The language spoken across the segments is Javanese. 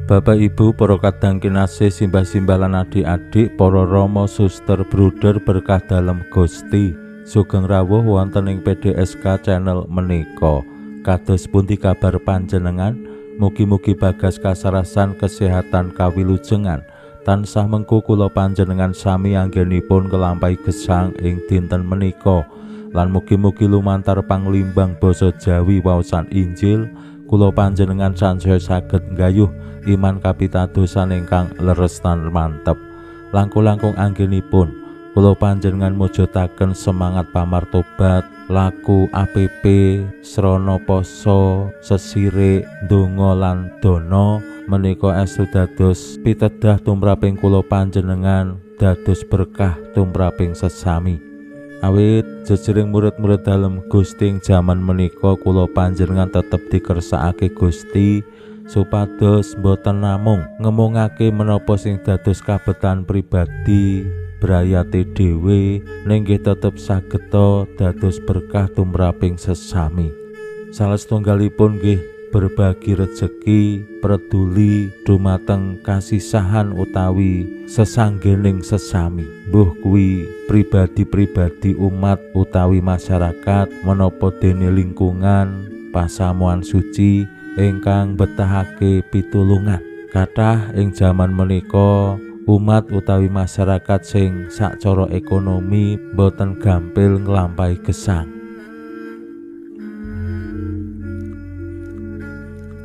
Bapak Ibu, para kadang kinasih, simbah-simbah lan adik-adik, para rama, suster, bruder berkah dalem Gusti. Sugeng rawuh wonten ing PDSK channel menika. Kados pundi kabar panjenengan? Mugi-mugi bagas kasarasan kesehatan kawilujengan. Tansah mengku kula panjenengan sami anggenipun nglampahi gesang ing dinten menika. Lan mugi-mugi lumantar panglimbang basa Jawi waosan Injil kula panjenengan sansaya saged nggayuh iman kapitadosan ingkang leres lan mantep. Langkung-langkung anggenipun kula panjenengan mujudaken semangat pamartobat, laku APP, srana poso, sesirik, ndonga lan dana menika estu dados pitedah tumraping kula panjenengan, dados berkah tumraping sesami. Awit jejering murid-murid dalem Gusti ing jaman menika kula panjenengan tetep dikersakake Gusti supados boten namung ngemungake menapa sing dados kabetan pribadi brayate dhewe, ning nggih tetep sageta dados berkah tumraping sesami. Salah setunggalipun nggih berbagi rejeki, peduli dumateng kasisahan utawi sesanggening sesami. Mbuh kuwi pribadi-pribadi umat utawi masyarakat menapa dene lingkungan pasamuan suci ingkang betahake pitulungan. Kathah ing jaman menika umat utawi masyarakat sing sacara ekonomi boten gampil nglampahi gesang.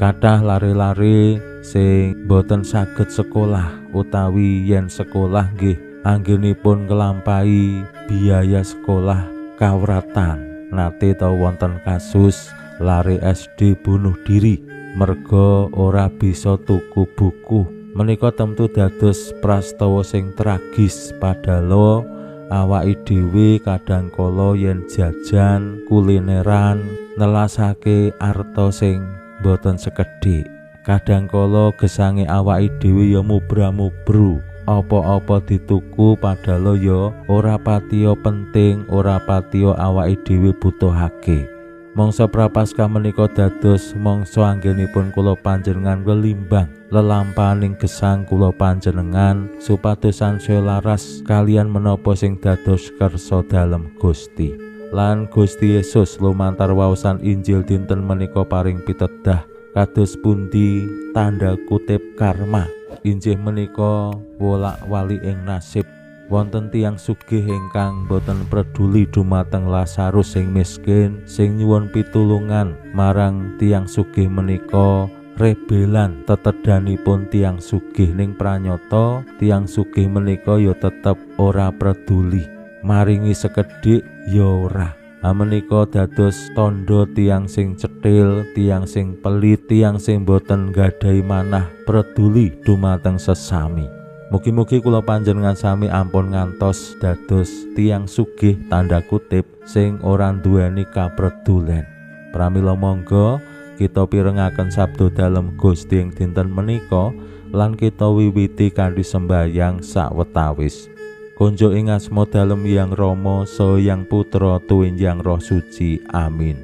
Kathah lare-lare sing boten saged sekolah utawi yen sekolah nggih anggenipun nglampahi biaya sekolah kawratan. Nate ta wonten kasus lare SD bunuh diri merga ora bisa tuku buku. Menika tentu dados prastawa sing tragis, padahal awake dhewe kadang kala yen jajan kulineran nelasake arta sing boten sekedhik. Kadang kala gesange awake dhewe ya mubra-mubru, apa-apa dituku padahal ya ora patiya penting, ora patiya awake dhewe butuhake. Mangsa Prapaskah menika dados mangsa anggenipun kula panjenengan lelimbang lelampahaning gesang kula panjenengan supados sansaya laras kalian menapa sing dados kersa dalem Gusti. Lan Gusti Yesus lumantar waosan Injil dinten menika paring pitedah kados pundi tanda kutip karma. Injih menika wolak-wali ing nasib. Wonten tiyang sugih ingkang boten peduli dumateng Lazarus sing miskin sing nyuwun pitulungan marang tiyang sugih menika rebelan tetedanipun tiyang sugih, ning pranyata tiyang sugih menika ya tetep ora peduli, maringi sekedhik ya ora. Menika dados tandha tiyang sing cethil, tiyang sing pelit, tiyang sing boten nggadahi manah peduli dumateng sesami. Mugi-mugi kula panjenengan sami ampun ngantos dados tiyang sugih tanda kutip sing ora nduweni kapredulen. Pramila monggo kita pirengaken sabda dalem Gusti ing dinten menika lan kita wiwiti kanthi sembayang sawetawis. Konjuk ing asma dalem Hyang Rama saha Hyang Putra tuwin Hyang Roh Suci. Amin.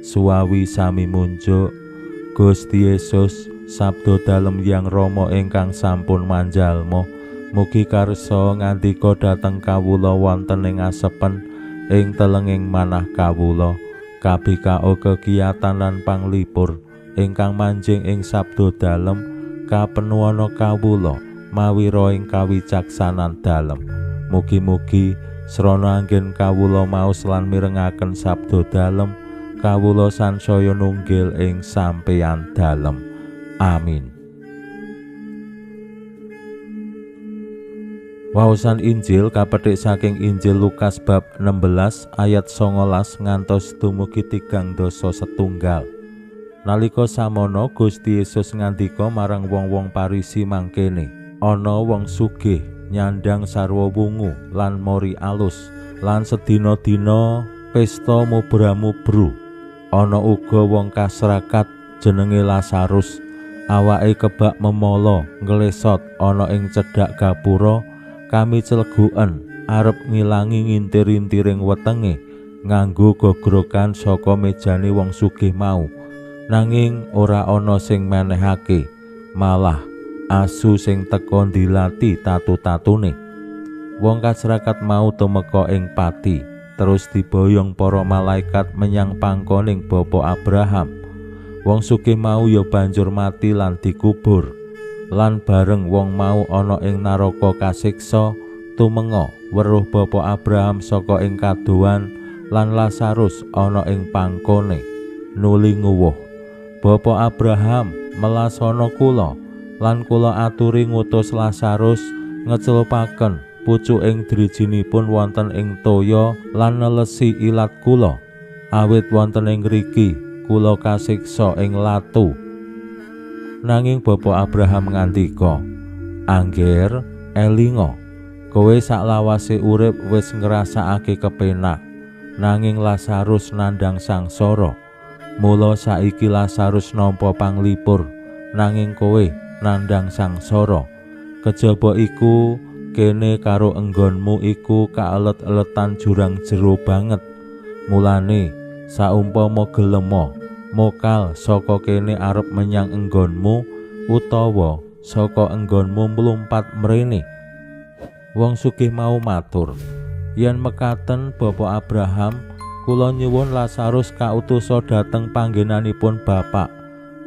Suwawi sami munjuk Gusti Yesus, sabda dalem Hyang Rama ingkang sampun manjalma, mugi karsa ngandika dhateng kawula wonten ing asepen ing telenging manah kawula. Kabikao kekiyatan lan panglipur ingkang manjing ing sabda dalem kapenuwana kawula mawira ing kawicaksanan dalem. Mugi-mugi srana anggen kawula maos lan mirengaken sabda dalem, kawula sansaya nunggil ing sampeyan dalem. Amin. Waosan Injil kapethik saking Injil Lukas bab 16 ayat 19 ngantos dumugi 31. Nalika samono Gusti Yesus ngandika marang wong-wong Parisi mangkene, Ana wong sugih nyandang sarwa wungu lan mori alus lan sedina-dina pesta mubra-mubru. Ana uga wong kasrakat jenenge Lazarus, awake kebak memala nglesot ana ing cedhak gapura, kami celeguken arep ngilangi ngintir-intiring wetenge nganggo gogrokan saka mejane wong sugih mau. Nanging ora ana sing menehake, malah asu sing teka ndilati tatu-tatune. Wong kasrakat mau tumeka ing pati, terus diboyong para malaikat menyang pangkoning Bapa Abraham. Wong sugih mau ya banjur mati lan dikubur. Lan bareng wong mau ana ing naraka kasiksa, tumenga weruh Bapa Abraham saka ing kadohan lan Lazarus ana ing pangkone nuli nguwuh. Bapa Abraham melasana kula lan kula aturi ngutus Lazarus ngecelupaken pucuking drijinipun wonten ing toya lan nelesi ilat kula, awit wonten ing ngriki kula kasiksa ing latu. Nanging Bapa Abraham ngandika, "Angger elinga, kowe saklawase urip wis ngrasakake kepenak, nanging Lazarus nandhang sangsara. Mula saiki Lazarus nampa panglipur, nanging kowe nandhang sangsara. Kejaba iku kene karo enggonmu iku kaelet-eletan jurang jero banget. Mulane saumpama gelema mokal saka kene arep menyang enggonmu, utawa saka enggonmu mlumpat mrene." Wong sugih mau matur, "Yen mekaten Bapa Abraham, kula nyuwun Lazarus kautusa dhateng panggenanipun Bapak,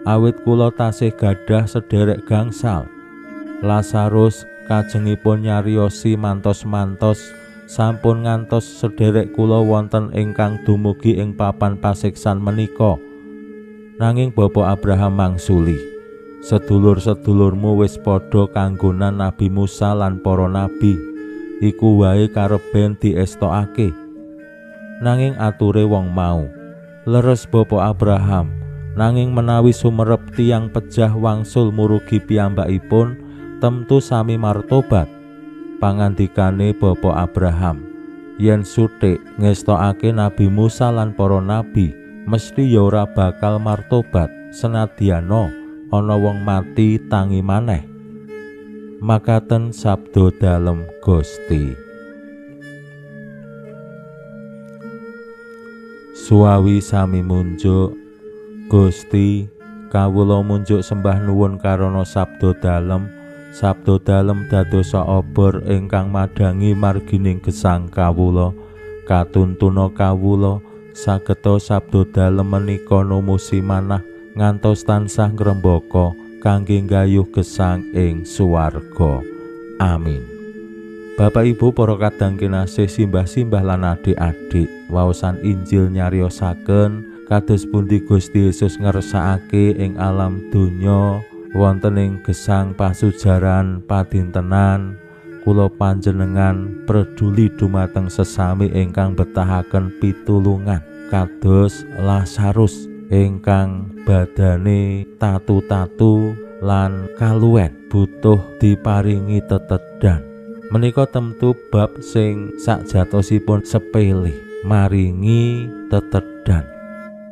awit kula tasih gadah sederek gangsal. Lazarus kajengipun nyariosi mantos-mantos sampun ngantos sederek kula wonten ingkang dumugi ing papan pasiksan menika." Nanging Bapa Abraham mangsuli, "Sedulur-sedulurmu wis padha kanggonan Nabi Musa lan para nabi, iku wae kareben diestokake." Nanging ature wong mau, "Leres Bapa Abraham, nanging menawi sumerep tiyang pejah wangsul murugi piyambakipun, temtu sami martobat." Pangandikane Bapa Abraham, "Yen suthik ngestokake Nabi Musa lan para nabi, mesti ya ora bakal martobat senadyana ana wong mati tangi maneh." Makaten sabda dalem Gusti. Suwawi sami munjuk, Gusti, kawula munjuk sembah nuwun karana sabda dalem. Sabda dalem dadosa obor ingkang madhangi margining gesang kawula. Katuntuna kawula sageta sabda dalem menika numusi manah ngantos tansah ngrembaka kangge nggayuh gesang ing suwarga. Amin. Bapak Ibu para kadang kinasih, simbah-simbah lan adik-adik, waosan Injil nyariosaken kados pundi Gusti Yesus ngersakake ing alam donya wonten ing gesang pasujaran padintenan. Kula panjenengan preduli dumateng sesami ingkang betahaken pitulungan kados Lazarus ingkang badane tatu-tatu lan kaluwen butuh diparingi tetedan. Menika temtu bab sing sakjatosipun sepele, maringi tetedan.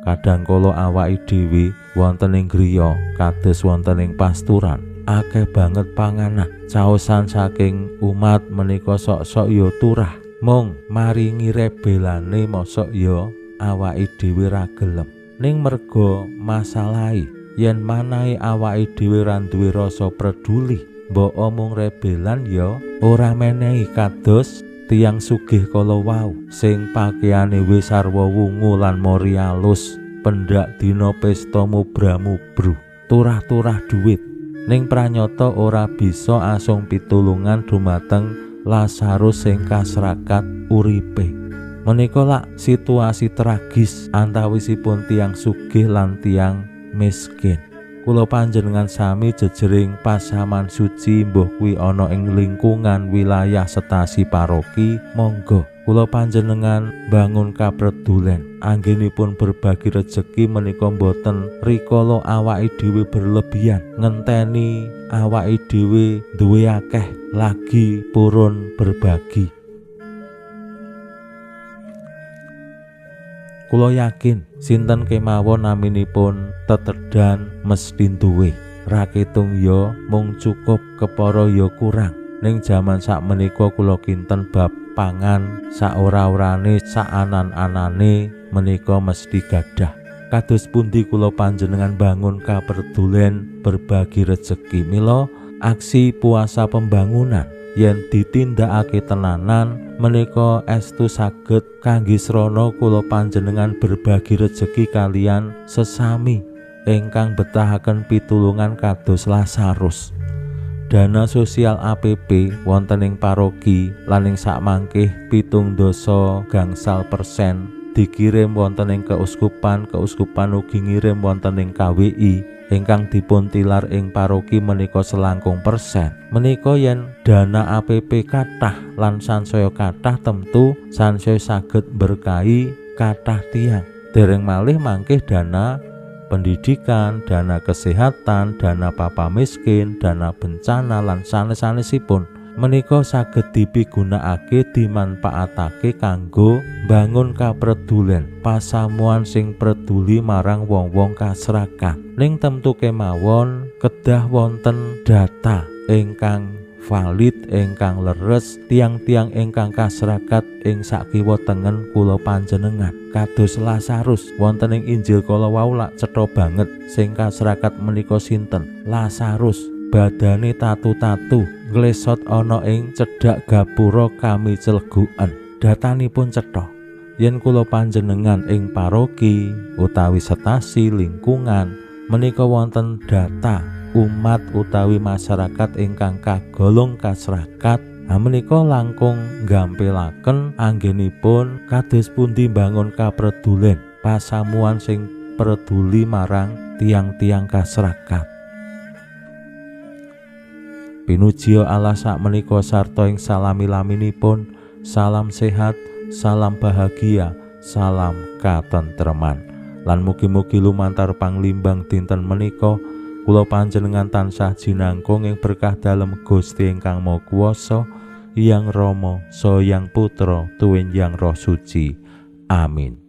Kadang kala awake dhewe wonten ing griya kados wonten ing pasturan, akeh banget panganan. Caosan saking umat menika sok-sok ya turah, mung maringi rebelane mosok ya awake dhewe ra gelem. Ning merga masalahe yen manahe awake dhewe ra duwe rasa peduli, mbok omong rebelan ya ora menehi kados tiyang sugih kala wau sing pakaiane wis sarwa wungu lan mori alus, pendak dina pesta mubra-mubru, turah-turah duit, ning pranyata ora bisa asung pitulungan dumateng Lazarus sing kasrakat uripe. Menika lak situasi tragis antawisipun tiyang sugih lan tiyang miskin. Kula panjenengan sami jejering pasaman suci mbuh kuwi ana ing lingkungan wilayah stasi paroki, monggo Kula panjenengan bangun kapredulen anggenipun berbagi rejeki menika boten rikala awake dhewe berlebihan ngenteni awake dhewe duwe akeh lagi purun berbagi. Kula yakin sinten kemawon naminipun tetedhan mesti duwe. Ra ketung ya mung cukup, kepara ya kurang. Ning jaman sakmenika kula kinten bab pangan saora-orane saanan-anane menika mesti gadah. Kados pundi kula panjenengan bangun kapredulen berbagi rejeki? Mila aksi puasa pembangunan yen ditindakake tenanan menika estu saged kangge srana kula panjenengan berbagi rejeki kalian sesami ingkang betahaken pitulungan kados Lazarus. Dana sosial APP wonten ing paroki lan ing sakmangkih 70,5% dikirim wonten ing keuskupan, keuskupan ugi ngirim wonten ing KWI ingkang dipun tilar ing paroki menika selangkung persen. Menika yen dana APP kathah lan sansaya kathah tentu sansaya saged berkahi kathah tiyang. Dereng malih mangkih dana pendidikan, dana kesehatan, dana papa miskin, dana bencana lan sanes-sanesipun menika saged dipigunakake dimanfaatake kanggo bangun kapredulen pasamuan sing preduli marang wong-wong kasrakat. Ning tentu kemawon kedah wonten data ingkang valid, ingkang leres, tiang-tiang ingkang kasrakat ing sakiwa tengen kula panjenengan. Kados Lazarus wonten ing Injil kala wau lak cetha banget sing kasrakat menika sinten? Lazarus badane tatu-tatu nglesot ana ing cedhak gapura kami celeguken. Datanipun cetha. Yen kula panjenengan ing paroki utawi setasi lingkungan menika wonten data umat utawi masyarakat ingkang kagolong kasrakat, menika langkung nggampilaken anggenipun kados pundi bangun kapredulen pasamuan sing preduli marang tiang-tiang kasrakat. Pinuji Allah sakmenika sarta ing salami-laminipun, salam sehat, salam bahagia, salam katentreman. Lan mugi-mugi lumantar panglimbang dinten menika kula panjenengan tansah jinangkung ing berkah dalem Gusti ingkang Maha Kuwasa, Hyang Rama, Saha Hyang Putra, tuwin Hyang Roh Suci. Amin.